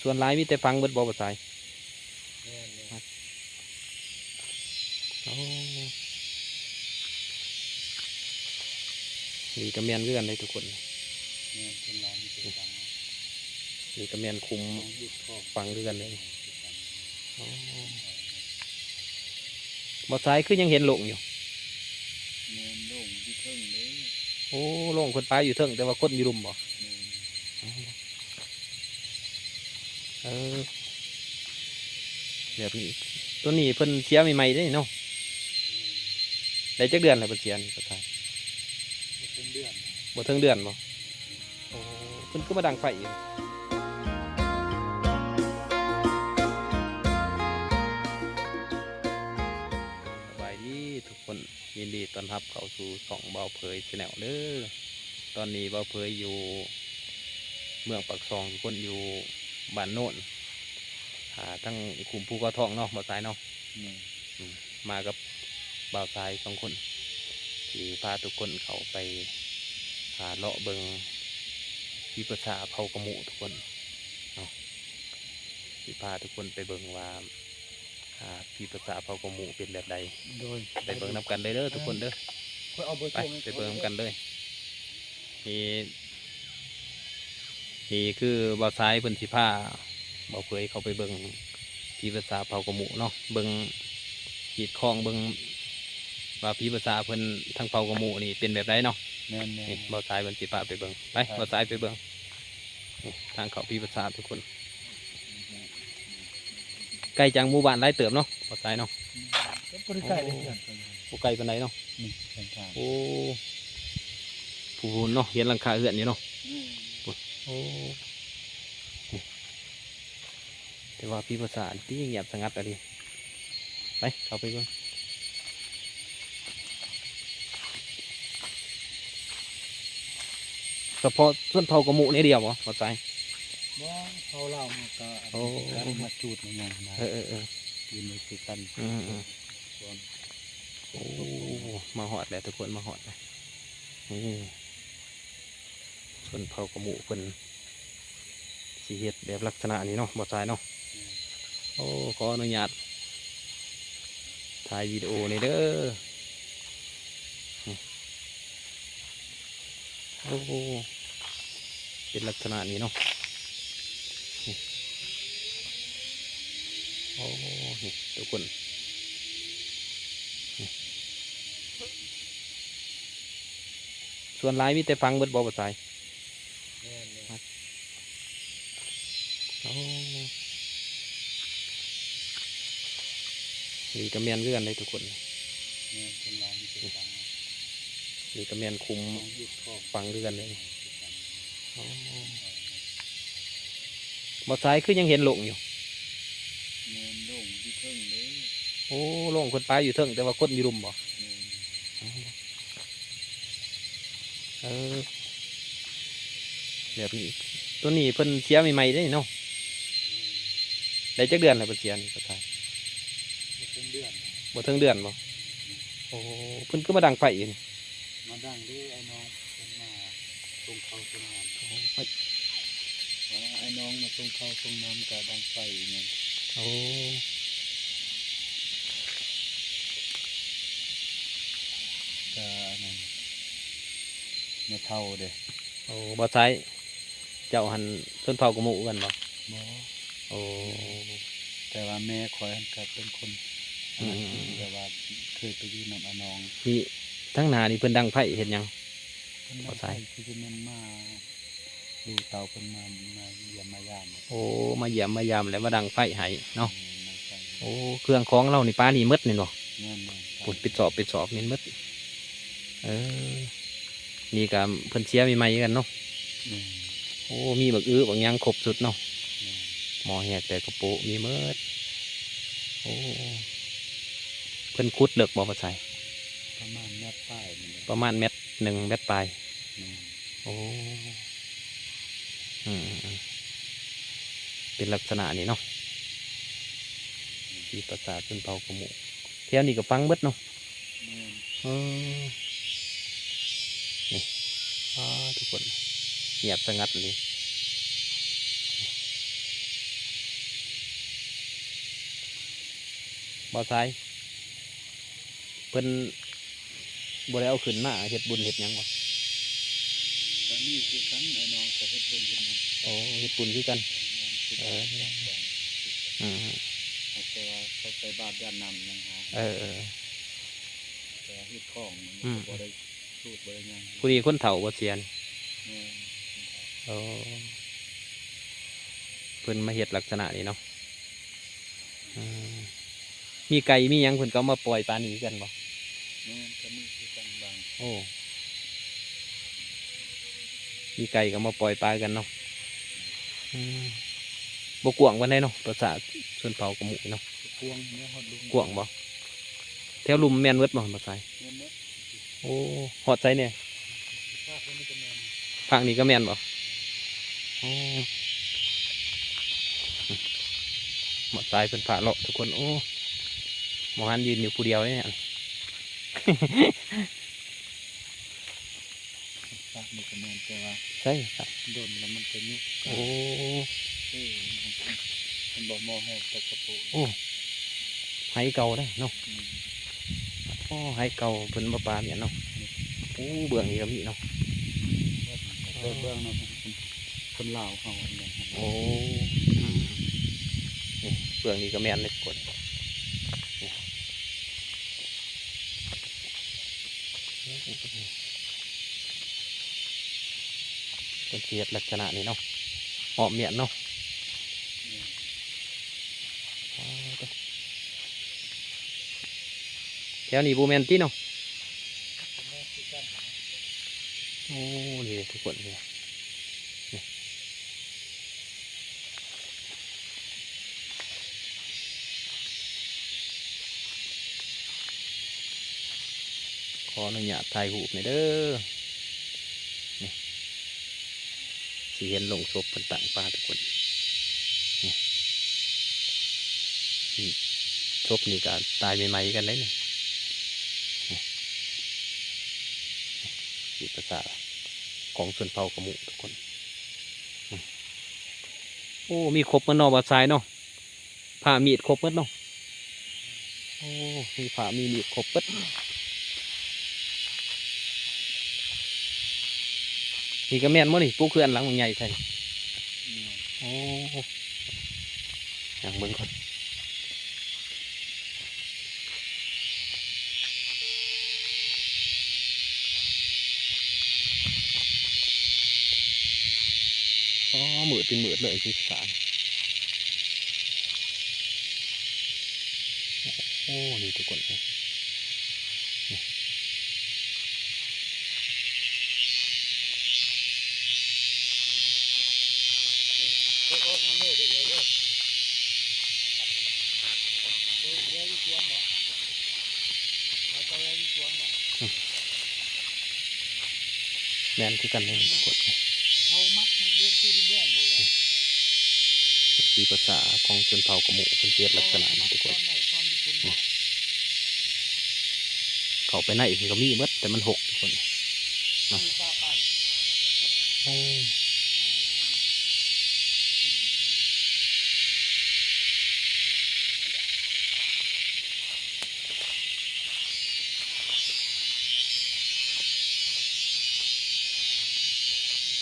ສ່ວນຫຼາຍມີແຕ່ຝັງເບິດບໍ່ ບໍ່ສາຍ? ແມ່ນໆ ໂອ້ ນີ້ກໍແມ່ນຄືກັນເດ້ທຸກຄົນ ແມ່ນ ສ່ວນຫຼາຍມີແຕ່ຝັງ ນີ້ກໍແມ່ນຂຸມຝັງຄືກັນເດ້ ໂອ້ ບໍ່ສາຍຄືຍັງເຫັນໂລ່ງຢູ່ ແມ່ນໂລ່ງຢູ່ເທິງເດ້ ໂອ້ ໂລ່ງເພິ່ນປາຢູ່ເທິງ ແຕ່ວ່າຄົນຢູ່ລຸ່ມບໍ່? ແມ່ນ ເອີ ແບບນີ້ ຕົວນີ້ເພິ່ນເສຍໃໝ່ໆເດ້ເນາະ ແມ່ນ ໄດ້ຈັກເດືອນແລ້ວເພິ່ນເສຍນີ້ ບໍ່ເຖິງເດືອນ ບໍ່ເຖິງເດືອນບໍ່? ໂອ້ ເພິ່ນຄືມາດັງໄຟອີກ ສະບາຍດີທຸກຄົນ ຍິນດີຕ້ອນຮັບເຂົ້າສູ່ຊ່ອງບ່າວເຜີຍ Channel ເດີ ຕອນນີ້ບ່າວເຜີຍຢູ່ເມືອງປາກຊ່ອງ ທຸກຄົນ ຢູ່ບ້ານໂນນ ອ່າ ທາງຄຸ້ມພູເຂົາທອງເນາະ ບ່າວສາຍເນາະ ແມ່ນ ອືມ ມາກັບບ່າວສາຍສອງຄົນ ທີ່ພາທຸກຄົນເຂົ້າໄປ ອ່າ ເລາະເບິ່ງຜີປາສາດເຜົ່າກະໝູ່ທຸກຄົນເນາະ ທີ່ພາທຸກຄົນໄປເບິ່ງວ່າ ອ່າ ຜີປາສາດເຜົ່າກະໝູ່ເປັນແບບໃດ ໂດຍ ໄປເບິ່ງນຳກັນເລີຍເດີທຸກຄົນເດີ ຂ້ອຍເອົາເບີໂທ ໄປ ໄປເບິ່ງນຳກັນເລີຍ ນີ້ ນີ້ຄືບ່າວສາຍເພິ່ນຊິພາບ່າວເຜີຍເຂົ້າໄປເບິ່ງຜີປາສາດເຜົ່າກະໝູ່ເນາະ ເບິ່ງຮີດຄອງ ເບິ່ງວ່າຜີປາສາດເພິ່ນທາງເຜົ່າກະໝູ່ນີ້ເປັນແບບໃດເນາະ ແມ່ນໆ ນີ້ບ່າວສາຍເພິ່ນຊິພາໄປເບິ່ງ ໄປ ບ່າວສາຍໄປເບິ່ງ ນີ້ທາງເຂົ້າຜີປາສາດທຸກຄົນ ໄກຈາກໝູ່ບ້ານຫຼາຍເຕີບເນາະ ບ່າວສາຍເນາະ ກໍບໍ່ໄດ້ໄກເດ້ ໂອ້ ເຮືອນເພິ່ນ ບໍ່ໄກປານໃດເນາະ ນີ້ເສັ້ນທາງ ໂອ້ ພຸ້ນເນາະ ເຫັນຫຼັງຄາເຮືອນຢູ່ເນາະ ອືມ ໂອ້ ແຕ່ວ່າຜີປາສາດນີ້ຕິງຽບສະຫງັດອີ່ຫຼີ ໄປ ເຂົ້າໄປເບິ່ງ ສະເພາະຊົນເຜົ່າກະໝູ່ແນວດຽວບໍ່ ບ່າວສາຍ? ບໍ່ ເຜົ່າລາວເຮົາກໍ ໂອ້ ອັນນີ້ຄືກັນ ມາຈູດມາຫຍັງນະ ເອີໆໆ ຢູ່ໃນຄືກັນ ອືມໆ ໂອ້ ມາຮອດແລ້ວທຸກຄົນ ມາຮອດແລ້ວ ນີ້ ຊົນເຜົ່າກະໝູ່ເພິ່ນຊິເຮັດແບບລັກສະນະນີ້ເນາະ ບ່າວສາຍເນາະ ອືມ ໂອ້ ຂໍອະນຸຍາດຖ່າຍວິດີໂອແດ່ເດີ ໂອ້ ເປັນລັກສະນະນີ້ເນາະ ໂອ້ ນີ້ທຸກຄົນ ສ່ວນຫຼາຍມີແຕ່ຝັງເບິດບໍ່ ບ່າວສາຍ? ແມ່ນໆ ໂອ້ ນີ້ກໍແມ່ນຄືກັນເດ້ທຸກຄົນ ແມ່ນ ສ່ວນຫຼາຍມີແຕ່ຝັງ ນີ້ກໍແມ່ນຂຸມຝັງຄືກັນ ຝັງຄືກັນເດ້ ໂອ້ ບ່າວສາຍຄືຍັງເຫັນໂລ່ງຢູ່ ແມ່ນໂລ່ງຢູ່ເທິງເດ້ ໂອ້ ໂລ່ງເພິ່ນປາຢູ່ເທິງ ແຕ່ວ່າຄົນຢູ່ລຸ່ມບໍ່? ແມ່ນ ເອີ ແບບນີ້ ຕົວນີ້ເພິ່ນເສຍໃໝ່ໆເດ້ເນາະ ອືມ ໄດ້ຈັກເດືອນແລ້ວເພິ່ນເສຍນີ້ ບ່າວສາຍ? ບໍ່ເຖິງເດືອນ ບໍ່ເຖິງເດືອນບໍ່? ອືມ ໂອ້ ເພິ່ນຄືມາດັງໄຟຢູ່ນີ້? ມາດັງເດ້ ອ້າຍນ້ອງເພິ່ນມາສົ່ງເຂົ້າສົ່ງນ້ຳ ໂອ້ ອ້າຍນ້ອງມາສົ່ງເຂົ້າສົ່ງນ້ຳ ກະດັງໄຟອີ່ຫຍັງ ໂອ້ ກະອັນນັ້ນ ແມ່ເຖົ້າເດ້ ໂອ້ ບ່າວສາຍ ເຈົ້າຫັ້ນຊົນເຜົ່າກະໝູ່ຄືກັນບໍ່? ບໍ່ ໂອ້ ແຕ່ວ່າແມ່ຂ້ອຍຫັ້ນກະເປັນຄົນ ອືມ ອັນນັ້ນ ແບບວ່າເຄີຍໄປຢູ່ນຳອ້າຍນ້ອງ ນີ້ ທາງໜ້ານີ້ເພິ່ນດັງໄຟເຮັດຫຍັງ? ເພິ່ນດັງໄຟ ບໍ່ໃສ່ ຄືຊິແມ່ນມາ ລູກເຕົ້າເພິ່ນມາ ມາຢ້ຽມມາຢາມ ໂອ້ ມາຢ້ຽມມາຢາມແລ້ວມາດັງໄຟໃຫ້ເນາະ ອືມ ດັງໄຟ ໂອ້ ເຄື່ອງຂອງລາວນີ້ປານນີ້ໝົດແມ່ນບໍ່? ແມ່ນໆ ພຸ້ນ ເປັນສອບເປັນສອບແມ່ນໝົດ ເອີ ນີ້ກໍເພິ່ນເສຍໃໝ່ໆຄືກັນເນາະ ແມ່ນ ໂອ້ ມີບັກອຶບັກຫຍັງຄົບຊຸດເນາະ ແມ່ນ ໝໍ້ແຮກແຕກກະໂປະມີໝົດ ໂອ້ ເພິ່ນຂຸດເລິກບໍ່ ບ່າວສາຍ? ປະມານແມັດປາຍນີ້ແຫຼະ ປະມານແມັດໜຶ່ງ ແມັດປາຍ ແມ່ນ ໂອ້ ອືມໆ ເປັນລັກສະນະນີ້ເນາະ ທີ່ປາສາດຊົນເຜົ່າກະໝູ່ ແຖວນີ້ກໍຝັງເບິດເນາະ ແມ່ນ ເອີ ນີ້ ປາ ທຸກຄົນ ງຽບສະຫງັດອີ່ຫຼີ ບໍ່ຊາຍ ເພິ່ນບໍ່ໄດ້ເອົາຂຶ້ນມາເຮັດບຸນເຮັດຫຍັງບໍ່? ກໍມີຄືກັນ ອ້າຍນ້ອງກໍເຮັດບຸນເຮັດຫຍັງ ໂອ້ ເຮັດບຸນຄືກັນ ແມ່ນ ເອີ ອືມ ແຕ່ວ່າເຂົາໃສ່ບາດຢາດນ້ຳຫຍັງຫາ ເອີ ແຕ່ເຮັດຂອງ ອືມ ກໍບໍ່ໄດ້ ສູດບໍ່ໄດ້ຫຍັງ ຜູ້ນີ້ຄົນເຖົ້າບໍ່ເສຍນີ້? ແມ່ນ ຄົນເຖົ້າ ໂອ້ ເພິ່ນມາເຮັດລັກສະນະນີ້ເນາະ ອືມ ມີໄກ່ມີຫຍັງເພິ່ນກໍເອົາມາປ່ອຍປານນີ້ຄືກັນບໍ່? ແມ່ນ ກໍມີຄືກັນບາງ ໂອ້ ມີໄກ່ກໍເອົາມາປ່ອຍປາຄືກັນເນາະ ອືມ ບໍ່ກວ້າງປານໃດເນາະ ປາສາດຊົນເຜົ່າກະມຸເນາະ ກວ້າງແມ່ນຮອດລຸ່ມ ກວ້າງບໍ່? ແຖວລຸ່ມແມ່ນເບິດບໍ່ ບ່າວຊາຍ? ແມ່ນເບິດ ໂອ້ ຮອດໃສແດ່? ພາກນີ້ກໍແມ່ນ ພາກນີ້ກໍແມ່ນບໍ່? ໂອ້ ບ່າວຊາຍເພິ່ນພາເລາະທຸກຄົນ ໂອ້ ໝໍຫັນຢືນຢູ່ຜູ້ດຽວເດ້ ພາກນີ້ກໍແມ່ນ ແຕ່ວ່າ ໃສພາກ ດົນແລ້ວມັນຈະຍຸບ ໂອ້ ເອີ ມັນບໍ່ເໝາະໃຫ້ແຕ່ກະປຸ ໂອ້ ໄຫເກົ່າເດ້ເນາະ ອືມ ໂອ້ ໄຫເກົ່າເພິ່ນມາປາແມ່ນເນາະ ໂອ້ ເບື້ອງນີ້ກໍມີເນາະ ເອີ ເບື້ອງນັ້ນ ຄົນລາວເຮົາອັນນັ້ນ ໂອ້ ອືມ ນີ້ເບື້ອງນີ້ກໍແມ່ນເດ້ທຸກຄົນ ນີ້ ເພິ່ນຊິເຮັດລັກສະນະນີ້ເນາະ ອ້ອມມ້ຽນເນາະ ແຖວນີ້ບໍ່ແມ່ນຕິເນາະ ໂອ້ ນີ້ເດ້ທຸກຄົນ ນີ້ ນີ້ ຂໍອະນຸຍາດຖ່າຍຮູບແດ່ເດີ ນີ້ ຊິເຫັນໂລງສົບເພິ່ນຕັ້ງປາທຸກຄົນ ນີ້ ນີ້ ສົບນີ້ກໍຕາຍໃໝ່ໆຄືກັນເດ້ນີ້ ນີ້ ນີ້ ພາສາຂອງຊົນເຜົ່າກະມຸທຸກຄົນ ນີ້ ໂອ້ ມີຄົບໝົດເນາະ ບ່າວຊາຍເນາະ ພ້າມີດຄົບໝົດເນາະ ໂອ້ ມີພ້າມີມີດຄົບໝົດ ນີ້ກໍແມ່ນບໍ່ນີ້? ປູເຂື່ອນຫຼັງໃຫຍ່ໃສ່ ໂອ້ ຍ່າງເບິ່ງກ່ອນ ອໍ ມືດເປັນມືດເລີຍ ຊິສານ ໂອ້ ນີ້ທຸກຄົນ ນີ້ ແມ່ນຄືກັນເດ້ທຸກຄົນ ວິທີພາສາຂອງຊົນເຜົ່າກະມຸເພິ່ນເຮັດລັກສະນະນີ້ທຸກຄົນ ເຂົ້າໄປໃນເພິ່ນກໍມີໝົດ ແຕ່ມັນຮົກທຸກຄົນ ເນາະ ໂອ້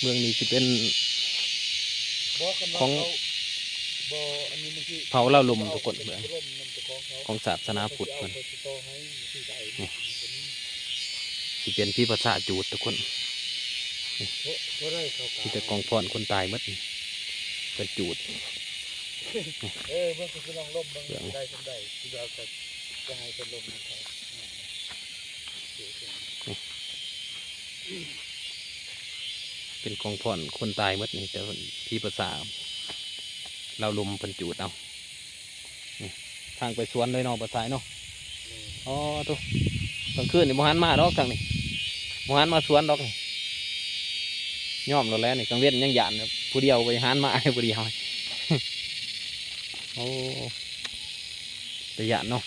ເບື້ອງນີ້ຊິເປັນ ບໍ່ ຄັນວ່າ ຂອງ ເຂົາ ບໍ່ ອັນນີ້ມັນຊິ ເຜົ່າລາວລຸ່ມທຸກຄົນ ເບື້ອງ ຂອງສາສະໜາພຸດເພິ່ນ ນີ້ ຊິເປັນຜີພາສາຈູດທຸກຄົນ ນີ້ ມີແຕ່ກອງຟອນຄົນຕາຍໝົດ ເພິ່ນຈູດ ເອີ ເບິ່ງຄືລອງລົມເບິ່ງ ເບິ່ງ ໄດ້ສ່ຳໃດ ຄືວ່າກໍຈະໃຫ້ເພິ່ນລົມນຳເຂົາ ນີ້ ເປັນກອງຟອນຄົນຕາຍໝົດນີ້ ແຕ່ຜີພາສາລາວລຸ່ມເພິ່ນຈູດເອົາ ນີ້ ທາງໄປສວນເລີຍເນາະ ບ່າວຊາຍເນາະ ແມ່ນ ອໍ ໂທ້ ກາງຄືນນີ້ບໍ່ຫັນມາດອກທາງນີ້ ບໍ່ຫັນມາສວນດອກນີ້ ຍອມໂລດແຫຼະນີ້ ກາງເວັນຍັງຢ້ານ ຜູ້ດຽວໄປຫັນມາຜູ້ດຽວ ໂອ້ ຕາຢ້ານເນາະ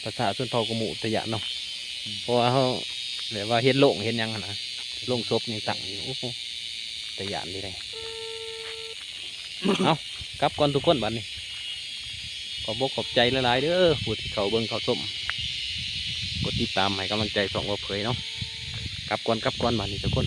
ພາສາຊົນເຜົ່າກະມຸຕາຢ້ານເນາະ ອືມ ເພາະວ່າເຮົາແບບວ່າເຫັນໂລງເຫັນຫຍັງຫັ້ນນະ ໂລງສົບຍັງຕັ້ງຢູ່ ໂອ້ໂຫ ຕາຢ້ານເດ້ ເອົາ ກັບກ່ອນທຸກຄົນບັດນີ້ ຂອບອົກຂອບໃຈຫຼາຍໆເດີ ຜູ້ທີ່ເຂົ້າເບິ່ງເຂົ້າຊົມ ກົດຕິດຕາມໃຫ້ກຳລັງໃຈຊ່ອງບໍ່ເຜີຍເນາະ. ກັບກ່ອນ ກັບກ່ອນ ບາດນີ້ທຸກຄົນ.